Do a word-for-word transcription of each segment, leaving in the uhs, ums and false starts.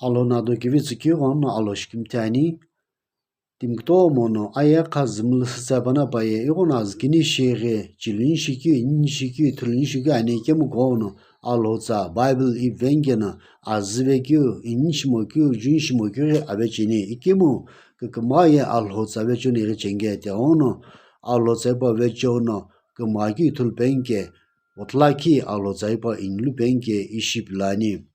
Alhou no ado kivi tsükeu ighono Alhou shikimthi ani. Timi kutomo no aye kha zümlu sütsa panapaye, ighono azükini shighi, chiluni shikeu, inini shikeu, ithuluni shikeu ani, ikemu kutomo no Alhou tsa Bible ipi veni keno, azü vekeu, inini shimokeu, juni shimokeu ghi ave cheni, ikemu kükümgha ye Alhou tsa vecheni ighi cheni ke, tighenguno Alhou tsa hipau vecheo no kümgha keu ithulu penike, othulakhi Alhou tsa hipau inilu penike ishi pilo ani.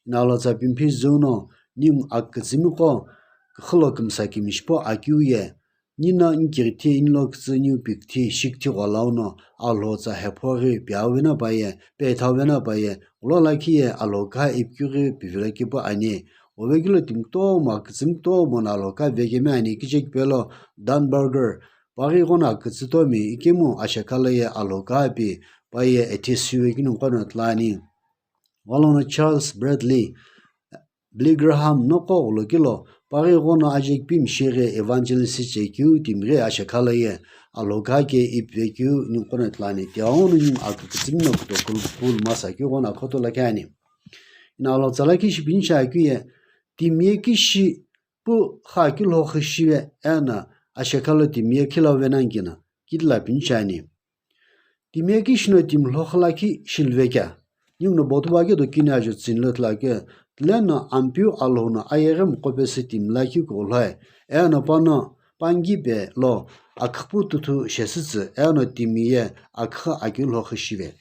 Eno Alhou tsa pimpi züu no, ningu akütsümiqo, küxü lo kümsa kimishi po akeu ye, nino nikighithi, nilo kütsü, niu piküthi, shiküthi gholau no, Alhou tsa hephoghi piau vena paye, pethau vena paye, ghulo lakhi ye Alhou kha ipikeu ghi pivilo kipu ani. Ovekelo timi kutomo, akütsümi kutomo no Alhou kha vekemi ani, kichekipelo Dunberger, paghi ighono akütsü tomi, ikemu ashekha lo ye Alhou kha pi, paye ethisive kini qono ithulu ani. Valono Charles Bradley, Billy Graham noqo ghulokilo, paghi ighono aje kipimi shighi evangelist chekeu timi ghi ashekha lo ye, Alhou kha ke ipivekeu ningu qono ithulu ani, tighenguno ningu akükütsümi no kutomo kulu, kulu masa keu ighono akhoto lakhi ani. Eno Alhou tsa lakhi shipini shi akeu ye, timi ye kishi pu xakeu lhokhi shive, eno ashekha lo timi ye khilau venani keno, kitila pini shi ani. Timi ye kishi no timi lhokhi lakhi shiluvekea. Ninguno botuba ke do kini ajo tsini lo ithulu akeu, tileno Ampeu Alhou no ayeghi mqo pesü timi lakhi kuloe, eno pano pangi pe lo akhüpu tuthu shesütsü, eno timi ye akhü akeu lhokhi shive.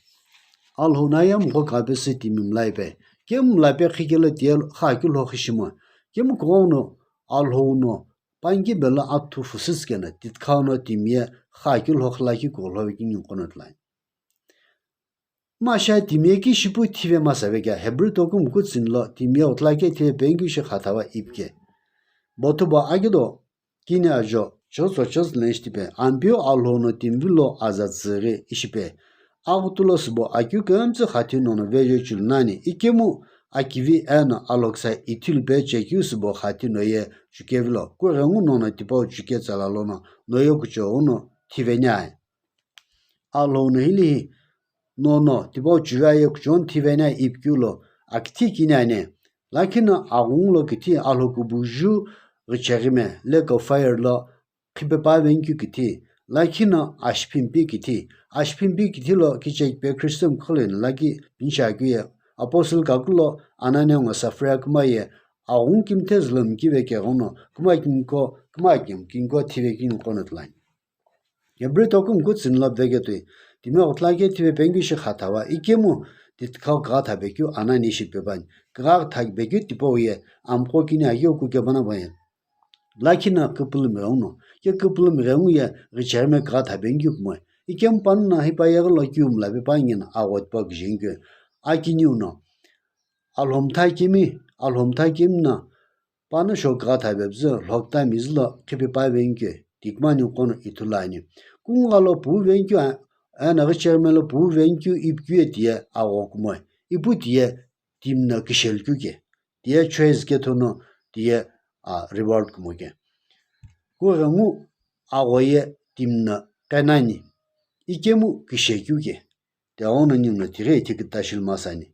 Alhou no aye mqo kha pesü timi mlai pe, kemu mla pe khikelo tiye xakeu lhokhi shimo, kemu kutomo no Alhou no pangi pe lo athu fusütsikeno, tithikhau no timi ye xakeu lhokhi lakhi kuloe kini qono ithulu ani. Masha timi ye kishi pu thive masavekea, Hebrew toku muku tsini lo, timi ye othulakhi ye thive penike ishi khathava ipike. Botuba agido, kini ajo, chozo chozo len shitipe, Ampeu Alhou no timi vilo aza tsüghi ishipe. Aghutulo sübo akeu kümtsü khathi nono veje chulu nani, ikemu akivi eno alhoksa ithilu pe chekeu sübo khathi noye chukevilo, kughengu nono tipau chuke tsala lono, noye kuchou no thiveni ai. Alhou no hilihi nono tipau chuve aye kuchou no thiveni ai ipikeu lo akithi kini ani. Lakhi no aghungu lo kithi Alhou kubuju ghicheghime, lake of fire lo qhipe pa venikeu kithi, lakhi no ashipimpi kithi, ashipimpi kithi lo kichekipe Christian khuloi no lakhi pini shi akeu ye, apostle kaku lo Anania ngo Safira kuma ye, aghungu kimthe zülo mikive keghono, kuma kinko, kuma kim kinko thive kini qono ithulu ani. Hebrew toku muku tsini lo veketoi, timi othulakhi ye thive penike ishi khathava, ikemu tithikhau kugha thabe keu Anania ishi pepani, kugha thabe keu tipau ye, amqo kini akeu kuke panapaye. Lakhi no küpülümi ghenguno, ke küpülümi ghengu ye ghicheghime kugha thabe nikeu kumoe. Ikemu pano no hipau ye ghilo keu mla pe pangi no agho tipau kije nikeu. Akiniu no, Alhou mtha kemi, Alhou mtha kemi no, pano shou kugha thabe püzü lhokta mizülo qhipe pa venikeu, tikuma ningu qono ithulu ani. Kungugha lo pu venikeu, a-, eno ghicheghime lo pu venikeu ipikeu ye tiye agho kumoe. Ipu tiye timi no kishelu keu ke, tiye choice kethono tiye, a, reward kumo ke. Kughengu agho ye timi no qenani, ikemu kishekeu ke. Tighenguno ninguno tighi ithi küta shilu masani.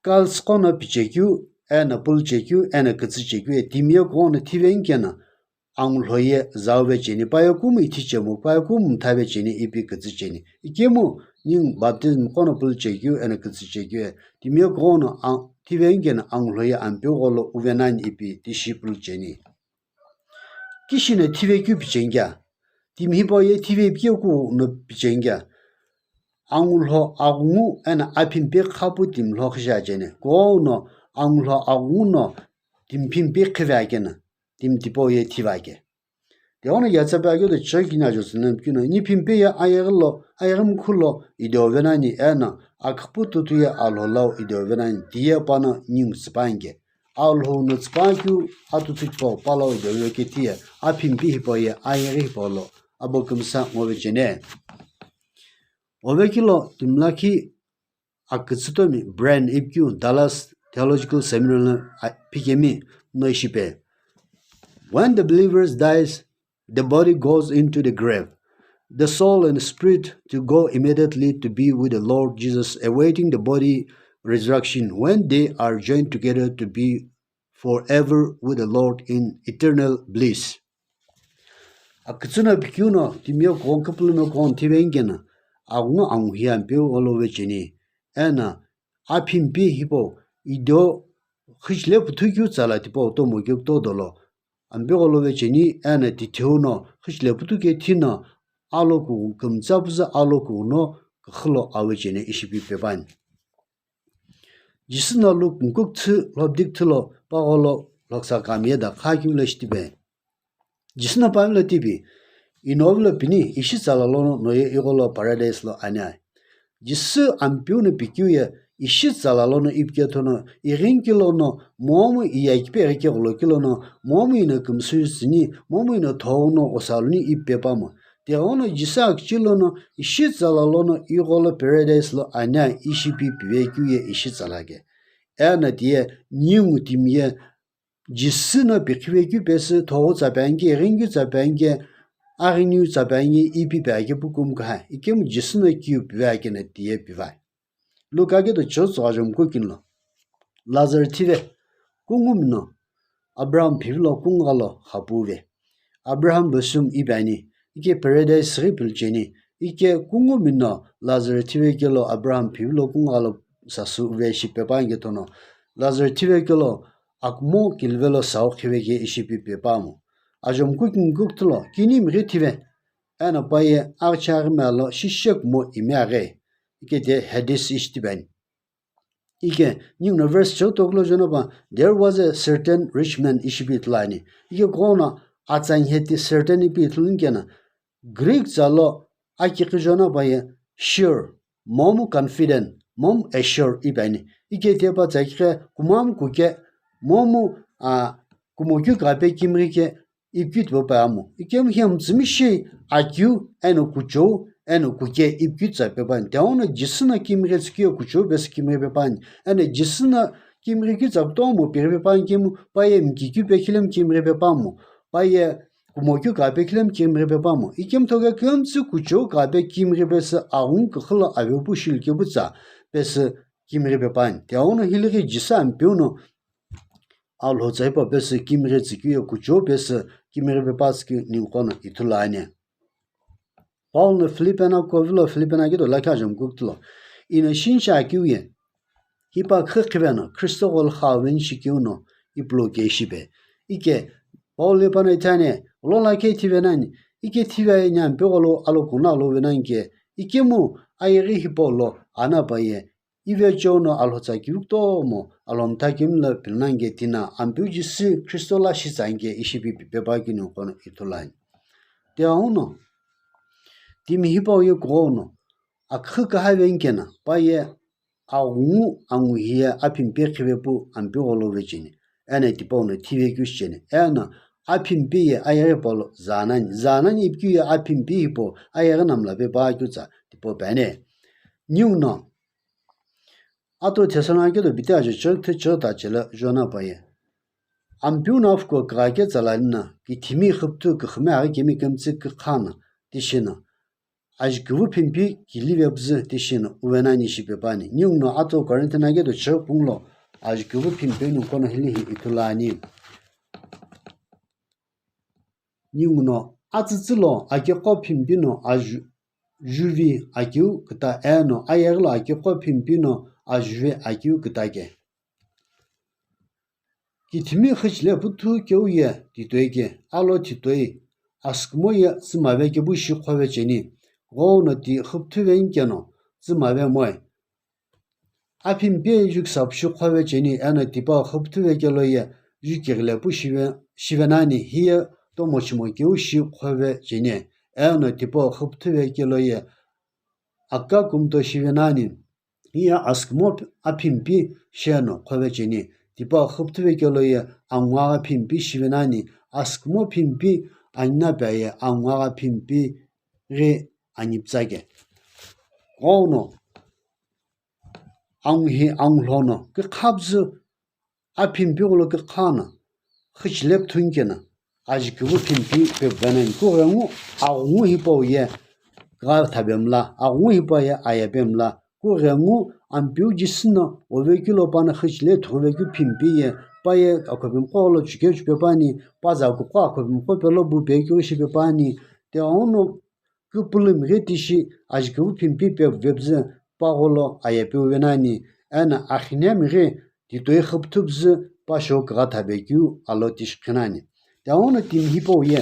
Cults qono pichekeu, eno puluchekeu, eno kütsüchekeu ye timi ye kutomo no thiveni keno, angulho ye zauve cheni, paye kumu ithi chemu, paye kumu mthave cheni ipi kütsü cheni. Ikemu ningu baptism qono puluchekeu eno kütsüchekeu ye timi ye kutomo no ang-, thiveni keno angulho ye Ampeu gholo uve nani ipi tishi pulucheni. Kishi no thivekeu picheni kea, timi hipau ye thive pikeu kuno picheni kea. Angulho aghungu eno aphimpe khapu timi lhokhi shi acheni. Kutomo no angulho aghungu no timi phimpe khive akeno, timi tipau ye thive ake. Tighenguno yatsa pe akeu do chekini ajo tsüni lo mikeu no, ni phimpe ye ayeghi lo, ayeghi mkhu lo ideuve nani, eno akhüpu tuthu ye Alhou lau ideuve nani, tiye pano ningu tsüpanike. Alhou no tsüpakeu atuthu hipau palau ideuve kethiye, aphimpi hipau ye ayeghi hipau lo abo kümsa ngove cheni. Ovekelo timi lakhi akütsü tomi Brand ipikeu Dallas Theological Seminary lo, a, phikemi no ishi pe. When the believer dies, the body goes into the grave. The soul and spirit to go immediately to be with the Lord Jesus, awaiting the body resurrection when they are joined together to be forever with the Lord in eternal bliss. Akütsü no pikeu no timiye kughon küpülüme kughon thive ingena, aghungu angu hiye Ampeu gholo vecheni, eno aphimpi hipau ido xüchile püthü keu tsala tipau tomo keu kutomo dolo Ampeu gholo vecheni, eno titheu no xüchile püthü keu thino, aloku kümtsapüzü aloku no küxü lo awecheni ishi pi pepani. Jisü no Luk nkukthü lhobdikthü lo pagholo lhoksa kamiye da kha keu lo shitipe. Jisü no pamilo tipi, inovilo pini ishi tsala lono noye igholo paradise lo ani ai. Jisü Ampeu no pikeu ye ishi tsala lono ipikethono ighinkeu lono momu iyakipe ighi keghulo keu lono momu ino kümsüsüni, momu ino thoghuno osaluni ipi pepamu. Tighenguno Jisü akichi lono ishi tsala lono igholo paradise lo ani ai ishi pi pive keu ye ishi tsala ke. Eno tiye ningu timiye Jisü no pikhive keu pesü thoghu tsa pe ani ke, ighinkeu tsa pe ani ke, aghiniu tsa pe ani ke, ipi pe ake pu kumkha, ikemu Jisü no kiu pive ake no tiye pivai. Luka ke do cho tso ajom ko kinlo. Lazar thive, kungumi no Abraham phivilo kungalo khapuve. Abraham bosum ipi ani, ike paradise ghi pilicheni, ike kungumi no Lazar thive kelo Abraham phivilo kungalo sasu uve shi pepa ani ke thono. Lazar thive kelo akumo kilivelo sau khive ke ishi pi pepamu. Ajom ko kingu kuthilo, kini mighi thive, eno paye aghichaghi melo shishe kumo ime aghi. Ike de Hades ishi tipe ani. Ike ningu no verse cho tokulo jono pa, there was a certain rich man ishi pi ithulu ani. Ike kughou no atsa anheti certain ipi ithulu nikena, Greek tsa lo akighi jono pa ye sure, momu confident, momu assure ipi ani. Ike tiye pa tsa akighi kumamu kuke, momu a kumo keu kape kimighi ke, ipikeu tipau pamu. Ikemu hiye mütsümishei akeu eno kuchou eno kuke ipikeu tsa pepani. Tighenguno Jisü no kimighi tsükeu ye kuchou pesü kimighi pepani. Eno Jisü no kimighi keu tsa kutomo pighi pepani kemu, paye miki keu pe khilemu kimighi pepamu. Paye kumo keu kape khilemu kimighi pepamu. Ikemu thoke kümtsü kuchou kape kimighi pesü aghungu küxü lo avepu shilu kepu tsa pesü kimighi pepani. Tighenguno hilighi Jisü Ampeu no Alhou tsa hipau pesü kimighi tsükeu ye kuchou pesü kimighi pepa tsükeu ninguqo no ithulu ani. Paul no Philippian ko vilo Philippian ke do lakhi ajom ko kuthilo. Ino shinisha akeu ye, hipa khü khive no Kristo gholo kha veni shikeu no ipulo ke shipe. Ike Paul ye pano ithani, lo lakhi thive nani, ike thive ani Ampeu gholo alokuno alo venani ke, ikemu ayeghi hipau lo ana paye Ive cheo no alhotsa kivi kutomo alhomtha kemi lo pilinani ke tina Ampeu Jisü Kristo lo shitsa ani ke ishi pi pipe pa keu ninguqo no ithulu ani. Tighenguno timi hipau ye kughou no aküxü kaha veni kena pa ye aghungu angu hiye aphimpi khive pu Ampeu gholo vecheni, eno tipau no thive keu shicheni, eno aphimpi ye ayeghi hipau lo za nani, za nani ipikeu ye aphimpi hipau ayeghi no mla pe pa keu tsa tipau pe ani. Ninguno Ato Thessalonica do bite ajo church thü church ta chela jona paye. Ampeu no afuko kagha ke tsalalina, kithimi xüpthu küxüme aghi kemi kümtsü kükhana, tishina. Ajuküvu phimpi kilive püzü tishina, uvenani shipe pani. Ninguno ato Corinth na ke do church kunglo, ajuküvu phimpi ninguqo no hilihi ithulu ani. Ninguno atsütsü lo akeqo phimpi no aju-, juvi akeu küta eno ayeghi lo akeqo phimpi no ajuve akeu küta ke. Kithimi xüchile püthü keu ye titoi ke, alo titoi, asükümo ye tsümave kepu shi khove cheni, ghou no ti xüpthu veni keno tsümave moi. Aphimpi ye juksa pu shi khove cheni, eno tipau xüpthu vekelo ye jukighile pu shive, shive nani, hiye tomo chimo keu shi khove cheni, eno tipau xüpthu vekelo ye aka kumto shive nani, hiye asükümo aphimpi sheno khove cheni, tipau xüpthu vekelo ye angugha phimpi shive nani, asükümo phimpi anina pe ye angugha phimpi ghi ani pütsa ke. Ghou no anguhi angulho no kükha püzü aphimpi gholo kükhana, xüchile püthü ni kena, ajuküvu phimpi pe vanani kughengu aghungu hipau ye kugha thape mla, aghungu hipau ye ayape mla, kughengu Ampeu Jisü no ovekeu lo pano xüchile thughuve keu phimpi ye pa ye akhopimqo lo chike chupe püani, pa za kuqo akhopimqo pelo bu pekeu shipe püani, tighenguno küpülümi ghi tishi ajiküvü phimpi pe vepüzü pa gholo aye peu venani, eno axinemi ghi titoi xüpüthüpüzü pa shou kügha thape keu alo tishi qhinani. Tighenguno timi hipau ye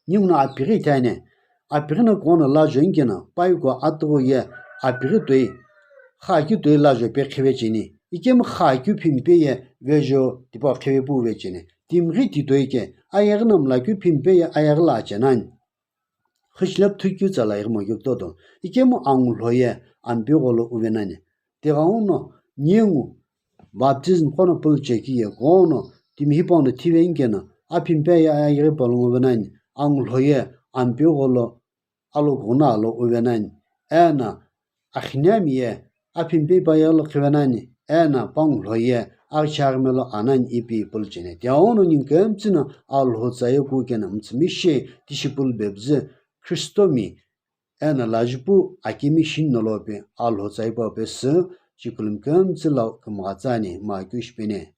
ninguno apighi ithani, apighi no kughou no lajo inikeno, paye kuo atughu ye apighi toi, xakeu toi lajo pe qhive cheni, ikemu xakeu phimpe ye vejo tipau qhive pu vecheni, timi ghi titoi ke ayeghi no mlakeu phimpe ye ayeghi lo achenani. Xüchile püthü keu tsala ighi mo keu kutoto, ikemu angulho ye Ampeu gholo uvenani. Tighenguno ningu baptism qo no pülu chekeu ye kughou no timi hipau no thive inikeno, aphimpe ye ayeghi palongo venani, angulho ye Ampeu gholo alokughuno alo uvenani, eno axinemi ye aphimpe pa ye lo qhivenani, eno pangulho ye aghichaghi melo anani ipi pülu cheni. Tighenguno ningu kümtsü no Alhou tsa ye kukeno mütsümishei tishi pülu pepüzü Khristomi eno lajupu akimi shini no lope Alhou tsa hipau pesü chikulu kümtsü lo kümgha tsüani, ma keu shipeni.